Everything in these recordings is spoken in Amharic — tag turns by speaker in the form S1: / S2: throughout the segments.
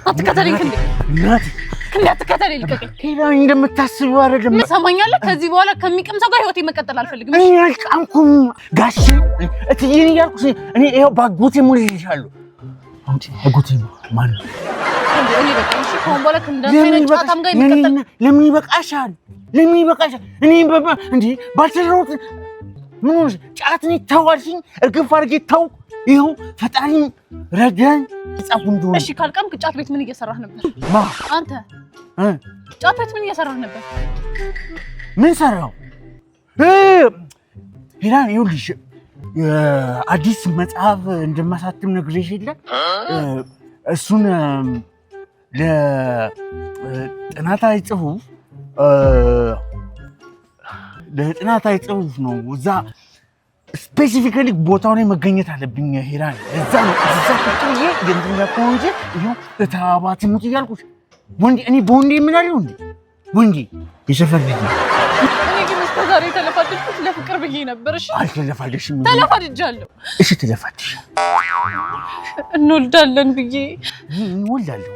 S1: አትከተለኝ ክንዴ፣ ክንዴ አትከተለኝ፣ ልቀቀኝ።
S2: ሄራን እንደምታስቢው አይደለም።
S1: ትሰማኛለህ? ከዚህ በኋላ ከሚቅም ሰው ጋር ህይወቴ መቀጠል አልፈልግም።
S2: እኔ አልቃምኩም ጋሼ እትዬን እያልኩሽ እኔ ይኸው ባጎቴ ሞልልሻለሁ። አጎቴ ማን ነው? ለምን ይበቃሻል? ለምን ይበቃሻል? እኔ እንዴ ባልሰራሁት ምን ሆነሽ? ጫት እኔ ተው አልሽኝ፣ እርግፍ አድርጌ ተው። ይኸው ፈጣሪም ረዳኝ። ጻፉ እንደሆነ
S1: እሺ። ካልቃምክ ጫት ቤት ምን እየሰራህ ነበር?
S2: ማ
S1: አንተ ጫት ቤት ምን እየሰራህ ነበር?
S2: ምን ሰራው? ሄራን ይኸውልሽ አዲስ መጽሐፍ እንደማሳትም ነግሬሽ የለ እሱን ለጥናታዊ ጽሁፍ ነው። እዛ specifically ቦታው ላይ መገኘት አለብኝ። ሄራን እዛ ነው እዛ ቁጭ ብዬ እንትን ያልኩህ ነው እንጂ ይኸው እታባት ሙት እያልኩሽ ወንዴ እኔ በወንዴ የምናለው እንዴ ወንዴ የሰፈር ልጅ ነው።
S1: እኔ ግን እስከ ዛሬ የተለፋደድኩት ለፍቅር ብዬ ነበር። እሺ
S2: አልተለፋደሽም።
S1: ተለፋድጃለሁ።
S2: እሺ ተለፋድሽ።
S1: እንወልዳለን ብዬ
S2: እንወልዳለን።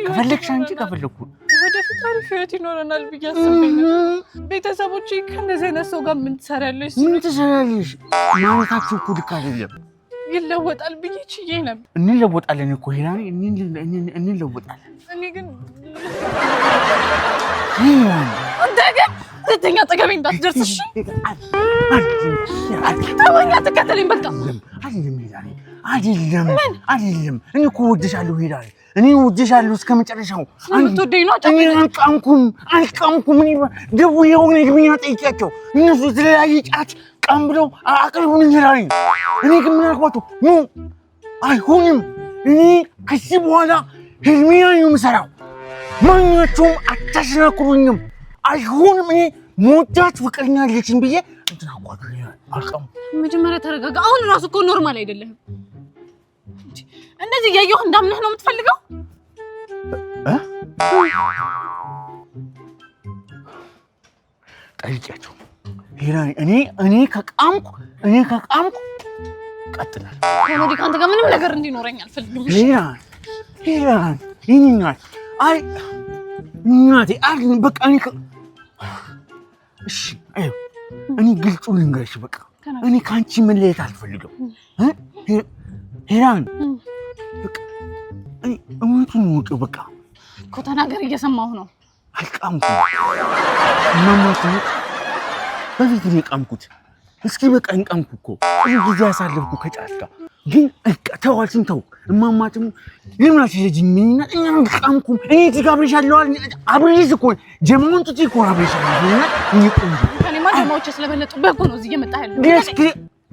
S2: ከፈለግሽ አንቺ ከፈለግኩ
S1: ወደፊት አሪፍ ህይወት ይኖረናል ብዬ አስቤ ነበር። ቤተሰቦቼ ከእንደዚህ አይነት ሰው ጋር ምን ትሰሪያለሽ?
S2: ምን ትሰሪያለሽ ማለታችሁ እኮ ልክ አይደለም።
S1: ይለወጣል ብዬ ችዬ ነበር።
S2: እንለወጣለን እኮ ሄራኒ፣ እንለወጣለን።
S1: እኔ ግን አንተ ግን ሁለተኛ አጠገቤ እንዳትደርስ እሺ? ተወኝ፣ አትከተለኝ። በቃ
S2: አይደለም ሄራኒ፣ አይደለም፣ አይደለም። እኔ እኮ እወድሻለሁ ሄራኒ፣ እኔ እወድሻለሁ እስከ መጨረሻው።
S1: ስለምትወደኝ ነው።
S2: እኔ አልቃምኩም፣ አልቃምኩም። እኔ ደውዬው እድሜና ጠይቂያቸው እነሱ የተለያየ ጫት ቀም ብለው አቅርቡን ሄራኒ። እኔ ግን ምን አልኳቸው? No አይሆንም። እኔ ከዚህ በኋላ ህልሜን ነው የምሰራው። ማናቸውም አታሸናክሩኝም። አይሆንም። እኔ መወዳት ፍቅረኛ አለችኝ ብዬ እንትን አልኳቸው። አልቃምኩም።
S1: መጀመሪያ ተረጋጋ። አሁን እራሱ እኮ normal አይደለህም። እንደዚህ እያየሁ እንዳምንህ ነው የምትፈልገው?
S2: ጠይቂያቸው ሄራኒ። እኔ ከቃምኩ እኔ ከቃምኩ ቀጥላል።
S1: ከወዲህ ከአንተ ጋር ምንም ነገር እንዲኖረኝ አልፈልግም።
S2: ሄራን ሄራን የእኔ እናት አይ እናቴ አይ በቃ እኔ እሺ እኔ ግልጹን ልንገርሽ፣ በቃ እኔ ከአንቺ መለየት አልፈልግም። ሄራን በቃ እኔ እውነቱን እወቂው። በቃ
S1: እኮ ተናገር፣ እየሰማሁ ነው።
S2: አልቃምኩም። እማማ ትሙት በፊት ነው የቃምኩት። እስኪ በቃኝ ቃምኩ እኮ ብዙ ጊዜ ያሳለፍኩ ከጫት ጋር ግን በቃ ተው አልሽኝ፣ ተው። እማማ ትሙት ለምን አትሄጂኝም? እኔ አልቃምኩም። እኔ እዚህ ጋር አብሬሻለሁ አብሬሽ እኮ ጀማውን ትቼ እኮ አብሬሻለሁ። እና እኔ ቆንጆ
S1: ከእኔማ ጀማዎቼ ስለበለጡብህ እኮ ነው እዚህ እየመጣህ ያለው።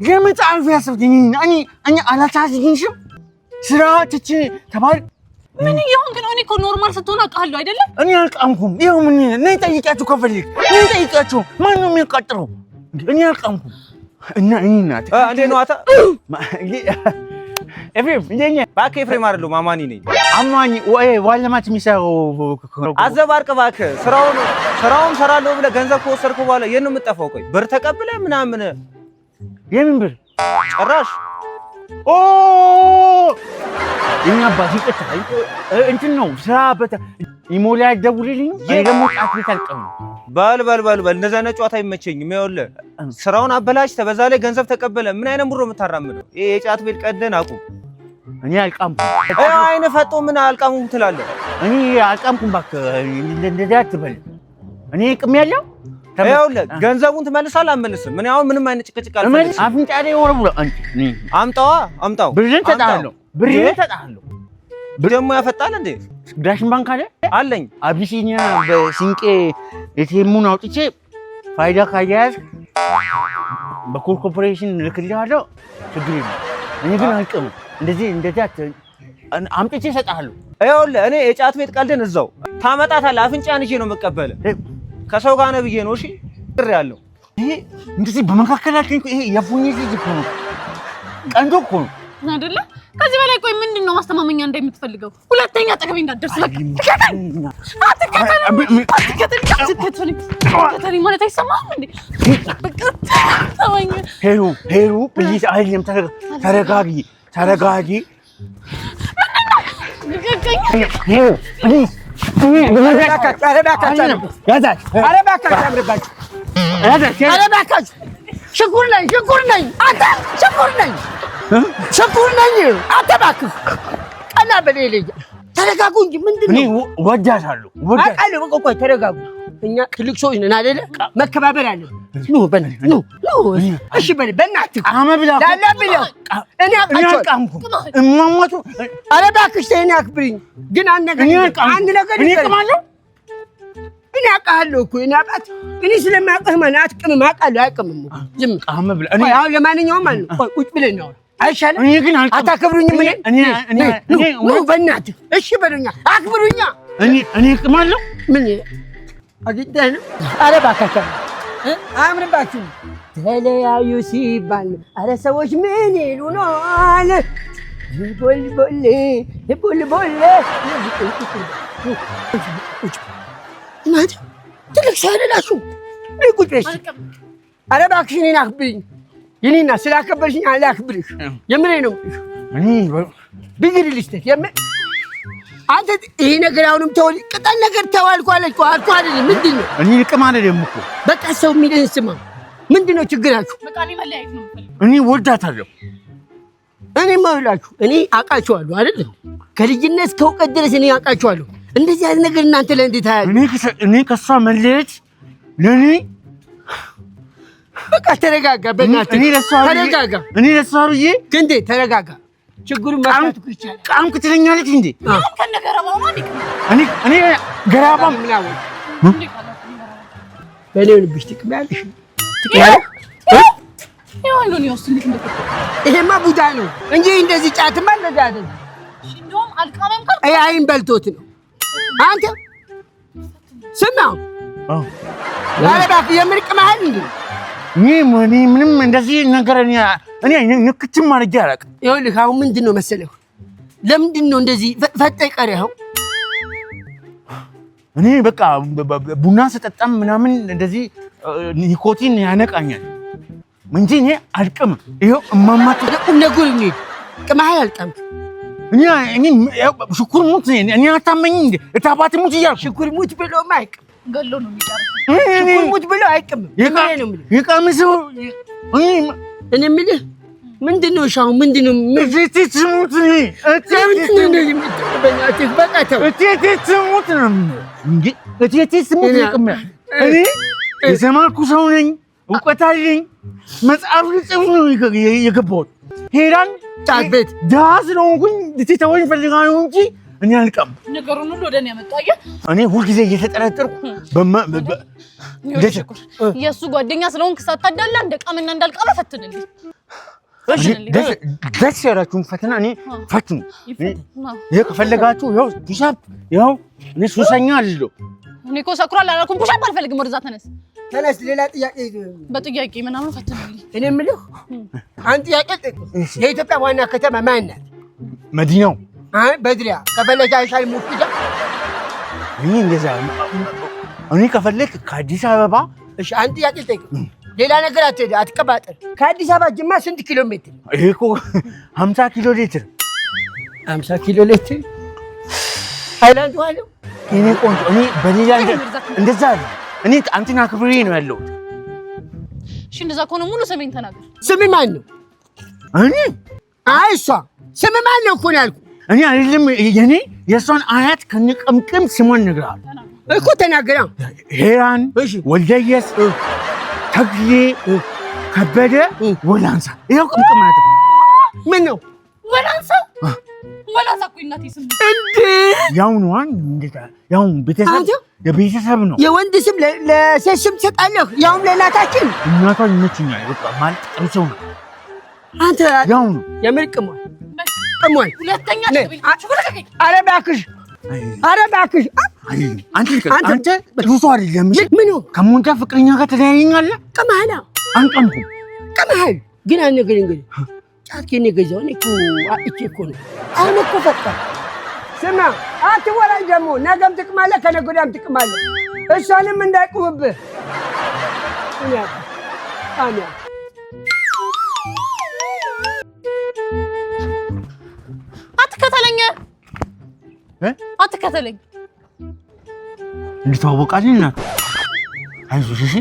S2: ለመጽሐፍ ያሰብኩኝ እኔ እኔ አላሳዝንሽም። ስራ ትቼ ተባል
S1: ምን እየሆንክ ነው? እኔ እኮ normal ስትሆን አውቃለሁ አይደለም?
S2: እኔ አልቃምኩም። ይኸው ምን ነይ ጠይቂያቸው፣ ከፈለግሽ ነይ ጠይቂያቸው። ማን ነው የሚያቃጥረው? እኔ አልቃምኩም። እና እኔ እናት
S3: እንዴት ነው አታ?
S2: ኤፍሬም እንዴት ነህ?
S3: እባክህ ኤፍሬም አይደለሁም አማኒ ነኝ።
S2: አማኒ ወይ ዋለማት የሚሰራው
S3: አዘባርቅ እባክህ። ስራውን ስራውን ሰራለሁ ብለህ ገንዘብ ከወሰድኩ በኋላ የት ነው የምጠፋው? ቆይ ብር ተቀብለህ ምናምን
S2: የምን ብር
S3: ጭራሽ?
S2: ኦ የእኔ አባት ይቅርታ፣ እንትን ነው ስራ ኢሞላ ደውልልኝ። እኔ ደግሞ ጫት ቤት አልቀምም።
S3: በል በል በል በል፣ እንደዛ አይነት ጨዋታ አይመቸኝም። ይኸውልህ ስራውን አበላሽተህ በዛ ላይ ገንዘብ ተቀበለ። ምን አይነት ሙሮ የምታራምደው? ይሄ የጫት ቤት ቀደን አቁም።
S2: እኔ አልቃምኩም።
S3: አይነ ፈጦ ምን አልቃሙም ትላለህ?
S2: እኔ አልቃምኩም። እባክህ እንደዚያ አትበል። እኔ ቅሜያለሁ።
S3: ይኸውልህ ገንዘቡን ትመልሳለህ አትመልስም? እኔ አሁን ምንም አይነት ጭቅጭቅ አልፈልግም።
S2: አፍንጫ ላይ ወረውረ
S3: አምጣዋ፣ አምጣው።
S2: ብርህን እሰጥሃለሁ፣ ብርህን እሰጥሃለሁ።
S3: ደግሞ ያፈጣል እንዴ?
S2: ዳሽን ባንክ አለ
S3: አለኝ።
S2: አቢሲኒያ በሲንቄ ATM ኡን አውጥቼ ፋይዳ ካያያዝክ በኮል ኮርፖሬሽን እልክልሃለሁ። ችግር የለም። እኔ ግን አልቅምም። እንደዚህ እንደዚህ አምጥቼ እሰጥሃለሁ።
S3: ይኸውልህ እኔ የጫት ቤት ቀልድን እዛው ታመጣታለህ። አፍንጫን ይዤ ነው የምቀበልህ። ከሰው ጋር ነህ ብዬ ነው። እሺ ቅር ያለው
S2: ይሄ እንደዚህ በመካከላችን ይሄ የፉኝ ልጅ እኮ ነው፣ ቀንዶ እኮ ነው
S1: አይደለ? ከዚህ በላይ ቆይ ምንድን ነው ማስተማመኛ እንደምትፈልገው? ሁለተኛ አጠገቤ እንዳትደርስ በቃ። አትከተለኝ ማለት አይሰማህም እንዴ? በቃ ተወኝ።
S2: ሄሉ ሄሉ please፣ አይደለም ተረጋጊ፣ ተረጋጊ። ሄሉ please
S4: ሽኩር ነኝ፣ ሽኩር ነኝ፣ አንተ ሽኩር ነኝ፣ ሽኩር ነኝ። አንተ እባክህ ቀና በል ልጅ፣ ተረጋጉ እንጂ ምንድን ነው?
S2: ወዳታለሁ፣
S4: አውቃለሁ። ቆይ ተረጋጉ። እኛ ትልቅ ሰዎች ነን አይደለ? መከባበር አለ። ኑ በእናትህ ኑ ኑ። እሺ በል በእናትህ ላላ ብለው እኔ አውቃቸዋለሁ።
S2: እማማቱ
S4: ኧረ እባክሽ ተይ፣ እኔ አክብሪኝ። ግን አንድ ነገር አንድ ነገር
S2: እኔ እቅማለሁ።
S4: እኔ አውቃለሁ እኮ እኔ አውቃት እኔ ስለማውቅህ ማለት አትቅምም። አውቃለሁ፣ አይቅምም። ዝም
S2: እኔ
S4: አሁን ለማንኛውም ማለት ነው ቆይ ቁጭ ብለን እናውራ አይሻልም?
S2: እኔ ግን
S4: አታከብሩኝም? እኔ እኔ በእናትህ እሺ በሉኛ፣ አክብሩኛ።
S2: እኔ እኔ እቅማለሁ።
S4: ምን አግኝተህ ነው? ኧረ እባካችሁ አያምርባችሁም። ተለያዩ ሲባል ኧረ ሰዎች ምን ይሉናል? ቦልቦሌ ቦልቦሌ እናንተ ትልቅ ሰው አይደላችሁ? ቁጭ በይ እስኪ። ኧረ እባክሽ እኔን አክብሪኝ። የእኔና ስላከበርሽኝ አላክብርሽ። የምሬ ነው። ብግር ልስጥህ አንተ ይሄ ነገር አሁንም ተው፣ ቅጠል ነገር ተው አልኩህ አለች እኮ አልኩህ አይደለም። ምንድን ነው
S2: እኔ ልቅም አይደለም እኮ
S4: በቃ ሰው የሚልህን ስማ። ምንድን ነው ችግራችሁ?
S2: እኔ ወዳታለሁ።
S4: እኔማ ይኸውላችሁ እኔ አውቃችኋለሁ አይደል? ከልጅነት እስከ እውቀት ድረስ እኔ አውቃችኋለሁ። እንደዚህ አይነት ነገር እናንተ ላይ እንዴት አያለሁ?
S2: እኔ ከእሷ መለየት ለእኔ
S4: በቃ ተረጋጋ፣ በእናትህ ተረጋጋ።
S2: እኔ ለእሷ ብዬ
S4: ክንዴ ተረጋጋ። ችግሩን መፍታት እኮ ይቻላል።
S2: ቃምክ ትለኛለች እንዴ? እኔ ገራባ
S4: በእኔ ሆንብሽ ትቅሚያለሽ። ይሄማ ቡዳ ነው እንጂ እንደዚህ ጫትማ እንደዚህ አይደለም። ይሄ አይን በልቶት ነው። አንተ ስማ፣ ኧረ እባክህ የምር ቅመሃል እንዴ?
S2: እኔ ምንም እንደዚህ ነገር እኔ ንክችም አድርጌ አላውቅም።
S4: ይኸውልህ አሁን ምንድን ነው መሰለህ፣ ለምንድን ነው እንደዚህ ፈጠህ ቀረኸው?
S2: እኔ በቃ ቡና ስጠጣም ምናምን እንደዚህ ኒኮቲን ያነቃኛል እንጂ እኔ አልቅምም። ይኸው እማማት
S4: ቁም ነገር እንሂድ። ቅመሃል አልቀምክም።
S2: እኔ ሽኩር ሙት እኔ አታመኝም እንዴ? እታባት ሙት እያልኩ
S4: ሽኩር ሙት ብሎም አይቅም
S1: ገሎ ነው የሚጨርሰው።
S4: ሽኩር ሙት ብሎ አይቅምም።
S2: የቃምሰው
S4: እኔ የምልህ ምንድን ነው? እሺ አሁን ምንድን ነው?
S2: እቴቴ ትሙት
S4: በቃ ተው።
S2: እቴቴ ትሙት ነው እንጂ እቴቴ ትሙት እኔ የተማርኩ ሰው ነኝ፣ እውቀት አለኝ። መጽሐፍ ልጽፍ ነው የገባሁት። ሄዳን
S4: ጫት ቤት
S2: ድሀ ስለሆንኩኝ ልትተወኝ ፈልጋ ነው እንጂ እኔ አልቀም።
S1: ነገሩን ሁሉ ወደ እኔ ያመጣው አየህ።
S2: እኔ ሁልጊዜ እየተጠረጠርኩ
S1: የእሱ ጓደኛ ስለሆንክ ሳታዳላ እንደ ቃምና እንዳልቃመ ፈትንልኝ።
S2: ደስ ያላችሁን ፈተና እኔ ፈትኑ። ይሄ ከፈለጋችሁ ይኸው push up፣ ይኸው እኔ ሱሰኛ አይደለሁም።
S1: እኔ እኮ ሰክሯል አላልኩም። push up አልፈልግም። ወደዛ ተነስ
S4: ተነስ። ሌላ ጥያቄ
S1: በጥያቄ ምናምን ፈትንልኝ።
S4: እኔ የምልህ አንድ ጥያቄ፣ የኢትዮጵያ ዋና ከተማ ማን ናት?
S2: መዲናው።
S4: አይ በድሪያ ከፈለግህ አይሻል ሙፍቲ።
S2: እኔ እንደዛ እኔ ከፈለክ ከአዲስ አበባ።
S4: እሺ አንድ ጥያቄ ልጠይቅህ። ሌላ ነገር አትሄድ፣ አትቀባጥር። ከአዲስ አበባ ጅማ ስንት ኪሎ ሜትር?
S2: ይሄ እኮ 50 ኪሎ ሜትር።
S4: 50 ኪሎ ሜትር ሃይላንድ ውሃ ነው።
S2: እኔ ቆንጆ እኔ በሌላ እንደዛ አለ። እኔ አንተን አክብሬ ነው ያለሁት።
S1: እሺ እንደዛ ከሆነ ሙሉ ስሜን ተናገር።
S4: ስም ማን ነው?
S2: እኔ
S4: አይ እሷ ስም ማን ነው እኮ ነው ያልኩህ።
S2: እኔ አይደለም የኔ የእሷን አያት ከነቀምቅም ስሟን እነግርሃለሁ
S4: እኮ ተናገራ።
S2: ሄራን ወልደየስ ተክሌ ከበደ ወላንሳ። ይኸው ቅምቅም አያት
S4: ምን ነው
S1: ወላንሳ? ወላንሳ እኮ እናቴ ስም
S4: እንዴ!
S2: ያው ነዋ። እንዴት ያው ቤተሰብ የቤተሰብ ነው።
S4: የወንድ ስም ለሴት ስም ትሰጣለህ? ያውም ለእናታችን።
S2: እናቷ ይመችኛል። በቃ ማለት ጥሩ ሰው ነው።
S4: አንተ
S2: ያው ነው
S4: የምር ቅሟል፣ ቅሟል።
S1: ሁለተኛ
S4: ኧረ እባክሽ፣ ኧረ እባክሽ
S2: አንተ ጥሩ ሰው አይደለም።
S4: ምን
S2: ከሞንታ ፍቅረኛ ጋር ተለያየኛለህ?
S4: ቅመሃል።
S2: አንቀምኩም።
S4: ቅመሃል። ግን አንድ ነገር እንግዲህ ጫት ከኔ ገዛው። እኔ እኮ አጥቼ እኮ ነው። አሁን እኮ ፈጣ። ስማ አትወራኝ ደግሞ ነገም ጥቅም አለ፣ ከነገ ወዲያም ጥቅም አለ። እሷንም እንዳይቁምብህ።
S1: አትከተለኝ፣ አትከተለኝ።
S2: እንድተዋወቃለን እናት አይዞሽ። እሺ